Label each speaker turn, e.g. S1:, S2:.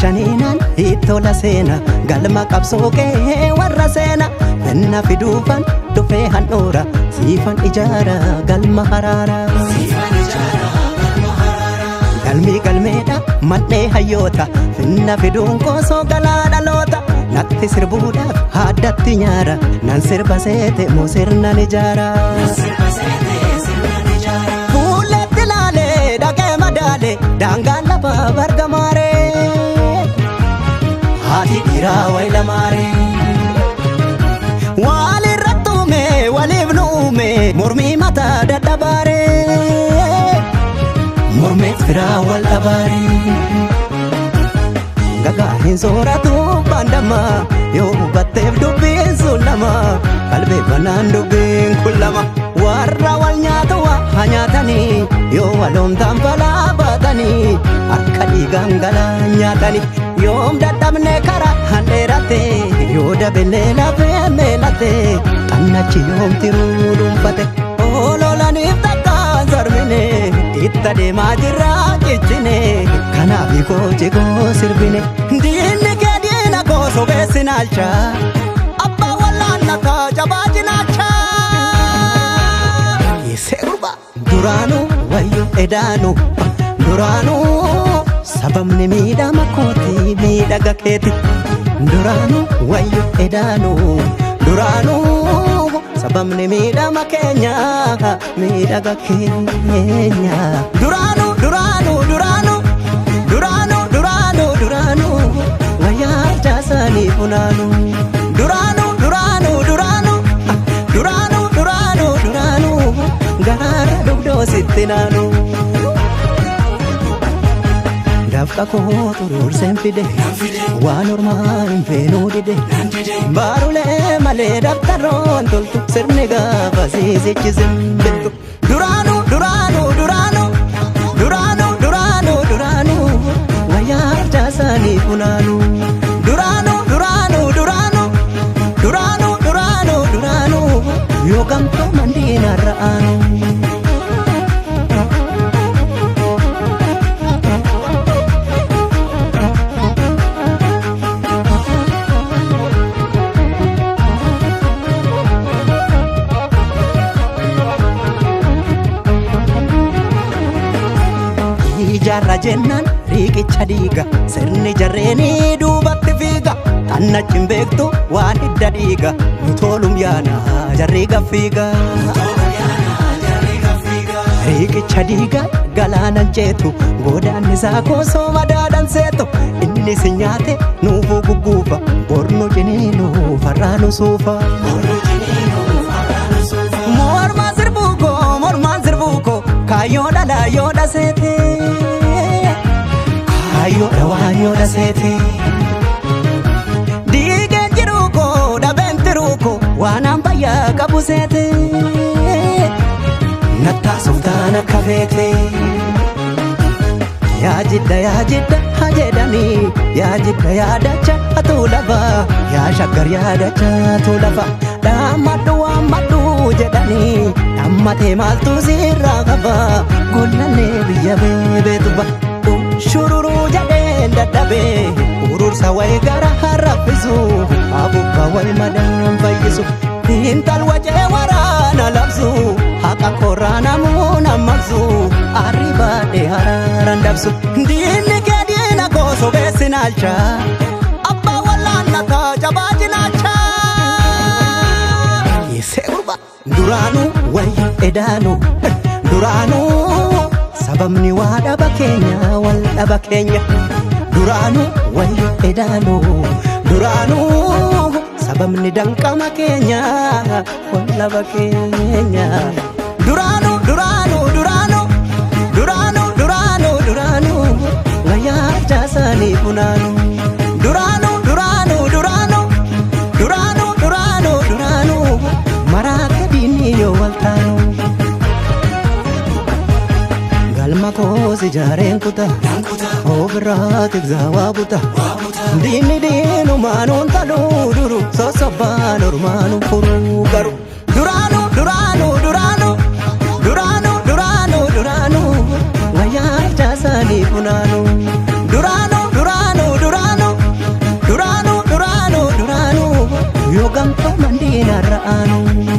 S1: Shaniinaan ittola seena galma qabsoo kee warra seena finna fiduufan dhufee handhuura siifan ijaara galma haraara. Galmii galmeedha mandhee hayyoota finna fiduun koosoo galaa dhaloota natti sirbuudhaaf haddatti nyaara nan sirba seete moo sirnan ijaara. Fuulletti laalee dhaqee madaale daangaan lafa bargamaaree haati dhiiraa wayi lamaaree. Walirratti uume waliif nu uume mormii mataa dadhabaaree mormeef firaa wal dhabaaree. Gagaa hin sooratu baandama yoo hubatteef dubbiin sun lama qalbeeffannaan dubbiin kun lama warra wal nyaatu waa nyaatanii yoo waloomtaan falaa baatanii harka dhiigaan galaa nyaatanii yoom dadhabne karaa handheerate yoo dabelee lafee meelate xannachi yoom tiruu dhuunfate ololaniif takkaan sarmine itti adeemaa jirra cichine kanaaf koo cigoo sirbine diinni kee diina koo sobeessi naalcha abbaa wallaannataa jabaa cinaacha. Isee gurbaa duraanuu wayyo edaanu duraanuu sababni miidhama kooti miidhaga keeti duraanuu wayyo edaanu duraanuu sababni miidhama keenya miidhaga keenya duraanuu duraanuu duraanuu duraanuu duraanuu duraanuu wayyaa jaasanii funaanuu duraanuu duraanuu duraanuu duraanuu duraanuu duraanuu garaara dugdoo sitti naanuu. Dafqa koo xuruurseen fide waan ormaa hin feenuu dide baarulee malee daftaroon toltu sirni gaafa siisichi simbirtu duraanuu duraanuu duraanuu duraanuu duraanuu duraanuu wayyaa jaasanii funaanuu duraanuu duraanuu duraanuu duraanuu duraanuu duraanuu yoo gamtoo mandiinarra aanuu. Ijaarra jennaan riiqicha dhiiga sirni jarreenii duubatti fiiga xannachi hin beektu waan hidda dhiiga nu tolum yaana jarri gaffiiga. Riiqicha dhiiga galaana ceetu godaanni isaa koosoo madaadhaan seetu inni si nyaate nuufuu gugguufa bornu ciniinu farraanu suufa. Mormaan sirbuu koo mormaan sirbuu koo kaayyoo dhala yoo dhaseete kaayyoo dhawaa yoo dhaseete. Diigeen jiruu koo dhabeen tiruu koo waan an fayyaa qabu seete nattaa softaan akka feete. Yaa jidda yaa jidda haa jedhanii yaa jidda yaa dacha atuu lafa yaa shaggar yaa dacha atuu lafa dhaammadhu waammadhu jedhanii dhaammatee maaltu sirraa qaba gollallee biyya beebeetu ba shururuu jedheen dadhabee urursa wayi gara harraffisu abubbaa wayi madaan fayyisu intal wacee waraana labsu haqa korraa namuu nammaqsu arri baadhee haraaran dabsu diinni kee diina koo sobeessi naalcha abbaa wallaannataa jabaa cinaacha. Isee gurbaa duraanuu wayyo edaanuu duraanuu sababni waa dhaba keenya wal dhaba keenya duraanuu wayyo edaanuu duraanuu sababni danqama keenya wal dhaba keenya duraanuu duraanuu duraanuu duraanuu duraanuu duraanuu wayyaa jaasanii funaanuu duraanuu duraanuu duraanuu duraanuu duraanuu duraanuu maraate diinni yoo wal taanu. Galma koos ijaareen kuta ofirraa tiksaa waa buta diinni diinumaan taluu duru sossobaan ormaan furuu garu duraanuu duraanuu duraanuu duraanuu duraanuu duraanuu wayyaa jaasanii funaanuu duraanuu duraanuu duraanuu. Yoo gamtooman diinarra aanu.